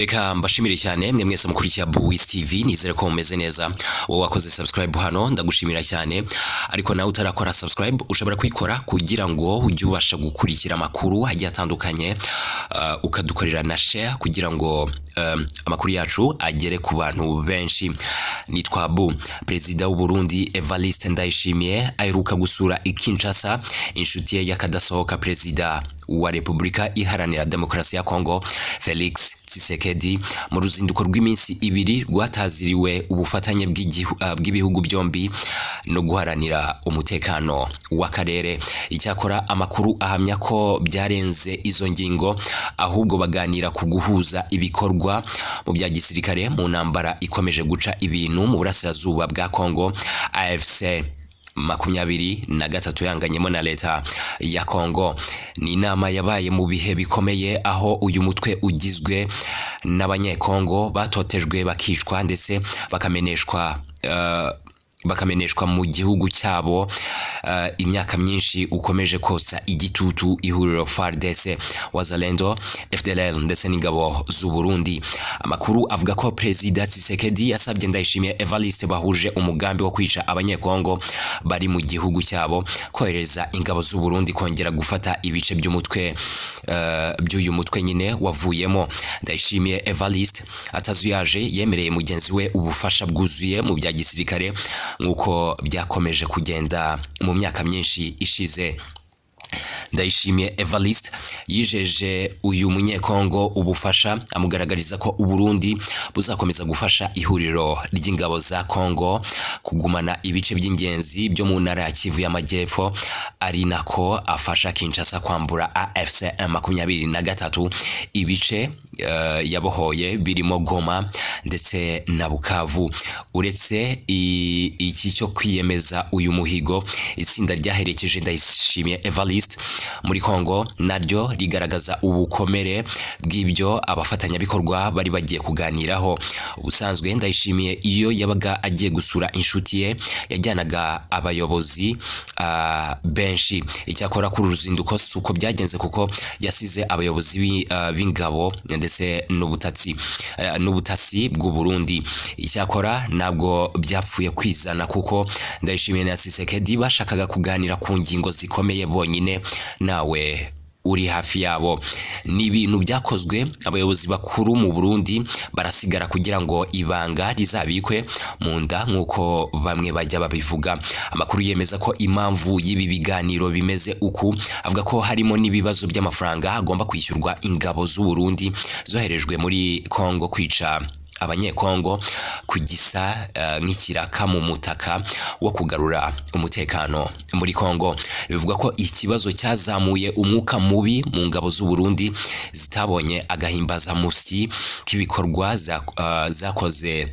Reka mbashimire cyane mwe mwese mukurikiye Buwis TV. Nizere ko mumeze neza. Wowe wakoze subscribe hano, ndagushimira cyane, ariko nawe utarakora subscribe ushobora kuyikora kugira ngo ujye ubasha gukurikira amakuru agiye atandukanye, ukadukorera na share kugira ngo amakuru yacu agere ku bantu benshi. Nitwa Bu. Perezida w'u Burundi Evariste Ndayishimiye aheruka gusura i Kinshasa inshuti ye y'akadasohoka, Perezida wa Repubulika Iharanira Demokarasi ya Kongo Felix Tshisekedi, mu ruzinduko rw'iminsi 2 rwataziriwe ubufatanye bw'ibihugu byombi no guharanira umutekano w'akarere. Icyakora amakuru ahamya ko byarenze izo ngingo, ahubwo baganira ku guhuza ibikorwa mu bya gisirikare mu ntambara ikomeje guca ibintu mu burasirazuba bwa Kongo, AFC 23 yanganyemo na leta ya Kongo. Ni inama yabaye mu bihe bikomeye, aho uyu mutwe ugizwe n'Abanyekongo batotejwe, bakicwa ndetse bakameneshwa mu gihugu cyabo imyaka myinshi, ukomeje kotsa igitutu ihuriro FARDC, Wazalendo, FDLR ndetse n'ingabo z'u Burundi. Amakuru avuga ko Perezida Tshisekedi yasabye Ndayishimiye Evariste, bahuje umugambi wo kwica Abanyekongo bari mu gihugu cyabo, kohereza ingabo z'u Burundi kongera gufata ibice by'umutwe by'uyu mutwe nyine wavuyemo. Ndayishimiye Evariste atazuyaje yemereye mugenzi we ubufasha bwuzuye mu bya gisirikare, nk'uko byakomeje kugenda mu myaka myinshi ishize. Ndayishimiye Evariste yijeje uyu Munyekongo ubufasha, amugaragariza ko Uburundi buzakomeza gufasha ihuriro ry'ingabo za Kongo kugumana ibice by'ingenzi byo mu ntara ya Kivu y'Amajyepfo, ari nako afasha Kinshasa kwambura AFC 23 ibice yabohoye birimo Goma ndetse na Bukavu. Uretse iki cyo kwiyemeza uyu muhigo, itsinda ryaherekeje Ndayishimiye Evariste muri Kongo naryo rigaragaza ubukomere bw'ibyo abafatanyabikorwa bari bagiye kuganiraho. Ubusanzwe Ndayishimiye iyo yabaga agiye gusura inshuti ye yajyanaga abayobozi benshi. Icyakora kuri uru ruzinduko si uko byagenze, kuko yasize abayobozi b'ingabo ndetse n'ubutasi bw'u Burundi. Icyakora ntabwo byapfuye kwizana, kuko Ndayishimiye na Tshisekedi bashakaga kuganira ku ngingo zikomeye bonyine, nawe uri hafi yabo. Ni ibintu byakozwe abayobozi bakuru mu Burundi barasigara kugira ngo ibanga rizabikwe mu nda, nk'uko bamwe bajya babivuga. Amakuru yemeza ko impamvu y'ibi biganiro bimeze uku avuga ko harimo n'ibibazo by'amafaranga agomba kwishyurwa ingabo z'u Burundi zoherejwe muri Kongo kwica Abanyekongo kugisa nk'ikiraka mu mutaka wo kugarura umutekano muri Kongo. Bivugwa ko ikibazo cyazamuye umwuka mubi mu ngabo z'u Burundi zitabonye agahimbazamusyi k'ibikorwa zakoze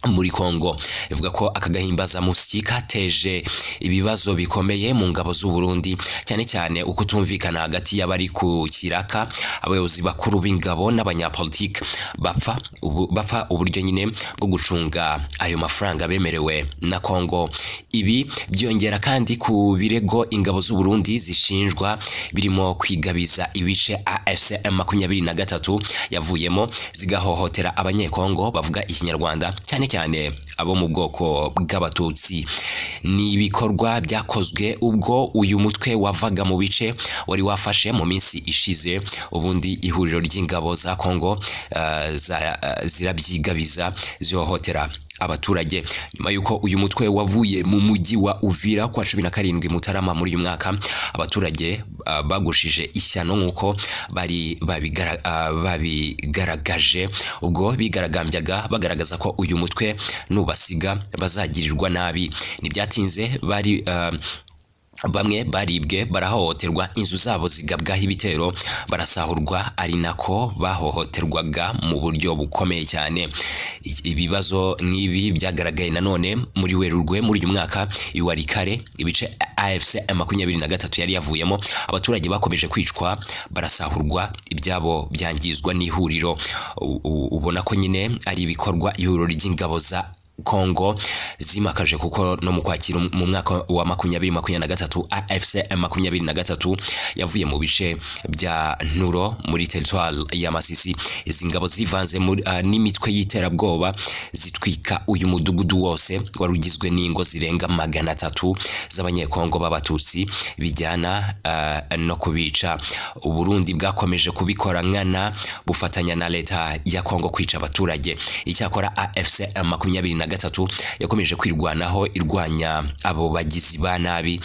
muri Kongo. Ivuga ko aka gahimbazamusyi kateje ibibazo bikomeye mu ngabo z'u Burundi, cyane cyane ukutumvikana hagati y'abari ku kiraka, abayobozi bakuru b'ingabo n'abanyapolitike, bapfa uburyo nyine bwo gucunga ayo mafaranga bemerewe na Kongo. Ibi byongera kandi ku birego ingabo z'u Burundi zishinjwa birimo kwigabiza ibice AFC M23 yavuyemo, zigahohotera Abanyekongo bavuga Ikinyarwanda, cyane cyane abo mu bwoko bw'Abatutsi. Ni ibikorwa byakozwe ubwo uyu mutwe wavaga mu bice wari wafashe mu minsi ishize, ubundi ihuriro ry'ingabo za Kongo zirabyigabiza, zihohotera abaturage. Nyuma y'uko uyu mutwe wavuye mu mujyi wa Uvira kwa 17 Mutarama muri uyu mwaka, abaturage bagushije ishyano, nk'uko bari babigaragaje ubwo bigaragambyaga, bagaragaza ko uyu mutwe nubasiga bazagirirwa nabi. Ntibyatinze, bari bamwe baribwe, barahohoterwa, inzu zabo zigabwaho ibitero, barasahurwa, ari nako bahohoterwaga mu buryo bukomeye cyane. Ibibazo nk'ibi byagaragaye nanone muri Werurwe muri uyu mwaka i Walikale, ibice AFC 23 yari yavuyemo. Abaturage bakomeje kwicwa, barasahurwa, ibyabo byangizwa n'ihuriro. Ubona ko nyine ari ibikorwa ihuriro ry'ingabo za Kongo zimakaje, kuko no mu Kwakira mu mwaka wa 2023 AFC M23 yavuye mu bice bya Nturo muri territoire ya Masisi. Izi ngabo zivanze n'imitwe y'iterabwoba, zitwika uyu mudugudu wose wari ugizwe n'ingo zirenga 300 z'Abanyekongo b'Abatutsi, bijyana no kubica. Uburundi bwakomeje kubikora nkana, bufatanya na leta ya Kongo kwica abaturage. Icyakora AFC M23 yakomeje kwirwanaho, irwanya abo bagizi ba nabi,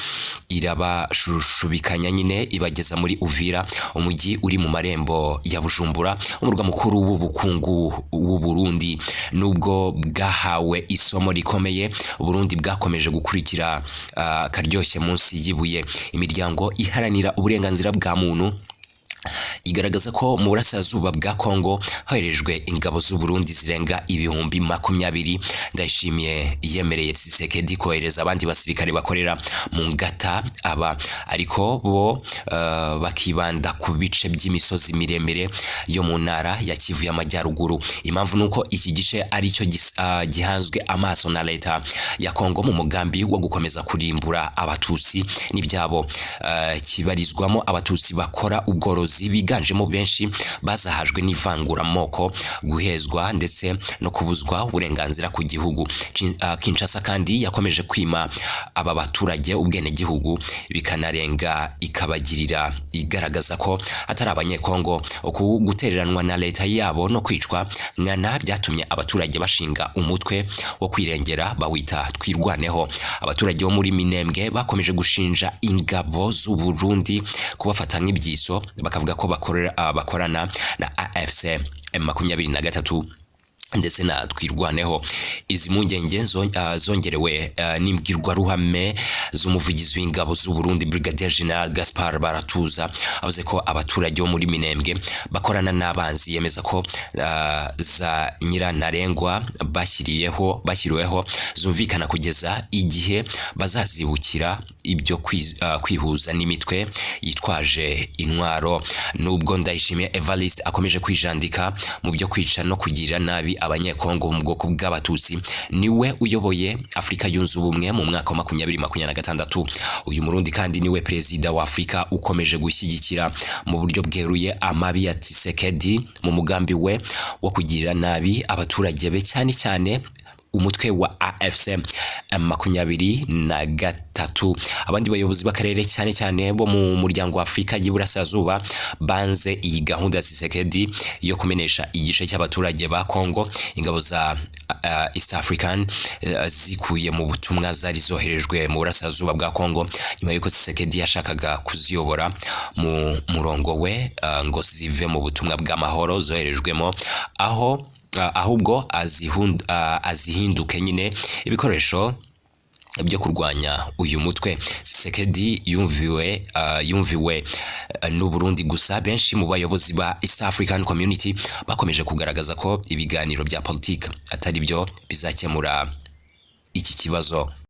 irabashushubikanya nyine, ibageza muri Uvira, umujyi uri mu marembo ya Bujumbura, umurwa mukuru w'ubukungu w'u Burundi. Nubwo bwahawe isomo rikomeye, Burundi bwakomeje gukurikira karyoshye munsi y'ibuye. Imiryango iharanira uburenganzira bwa muntu igaragaza ko mu burasirazuba bwa Kongo hoherejwe ingabo z'u Burundi zirenga 20,000. Ndayishimiye yemereye Tshisekedi kohereza abandi basirikare bakorera mu ngata aba, ariko bo bakibanda ku bice by'imisozi miremire yo mu ntara ya Kivu y'Amajyaruguru. Impamvu nuko iki gice ari cyo gihanzwe amaso na leta ya Kongo mu mugambi wo gukomeza kurimbura Abatutsi n'ibyabo. Kibarizwamo Abatutsi bakora ubworozi, biganjemo benshi bazahajwe n'ivanguramoko, guhezwa ndetse no kubuzwa uburenganzira ku gihugu. Kinshasa kandi yakomeje kwima aba baturage ubwenegihugu, bikanarenga ikabagirira igaragaza ko atari Abanyekongo. Uku gutereranwa na leta yabo no kwicwa nkana byatumye abaturage bashinga umutwe wo kwirengera, bawita Twirwaneho. Abaturage bo muri Minembwe bakomeje gushinja ingabo z'u Burundi kubafata nk'ibyiso, bakavuga ko bakorana na AFC M23 ndetse na Twirwaneho. Izi mpungenge zongerewe n'imbwirwaruhame z'umuvugizi w'ingabo z'u Burundi, Brigadier General Gaspard Baratuza, avuze ko abaturage bo muri Minembwe bakorana n'abanzi. Yemeza ko za nyirantarengwa bashyiriweho zumvikana kugeza igihe bazazibukira ibyo kwihuza n'imitwe yitwaje intwaro. Nubwo Ndayishimiye Evariste akomeje kwijandika mu byo kwica no kugirira nabi Abanyekongo mu bwoko bw'Abatutsi, niwe uyoboye Afurika Yunze Ubumwe mu mwaka wa 2026. Uyu Murundi kandi niwe perezida wa Afurika ukomeje gushyigikira mu buryo bweruye amabi ya Tshisekedi mu mugambi we wo kugirira nabi abaturage be, cyane cyane umutwe wa AFC M23. Abandi bayobozi b'akarere, cyane cyane bo mu muryango wa Afurika y'Iburasirazuba, banze iyi gahunda ya Tshisekedi yo kumenesha igice cy'abaturage ba Kongo ingabo za East African zikuye mu butumwa zari zoherejwe mu burasirazuba bwa Kongo, nyuma y'uko Tshisekedi yashakaga kuziyobora mu murongo we, ngo zive mu butumwa bw'amahoro zoherejwemo, aho ahubwo azihinduke nyine ibikoresho byo kurwanya uyu mutwe. Tshisekedi yumviwe n'u Burundi gusa. Benshi mu bayobozi ba East African Community bakomeje kugaragaza ko ibiganiro bya politiki atari byo bizakemura iki kibazo.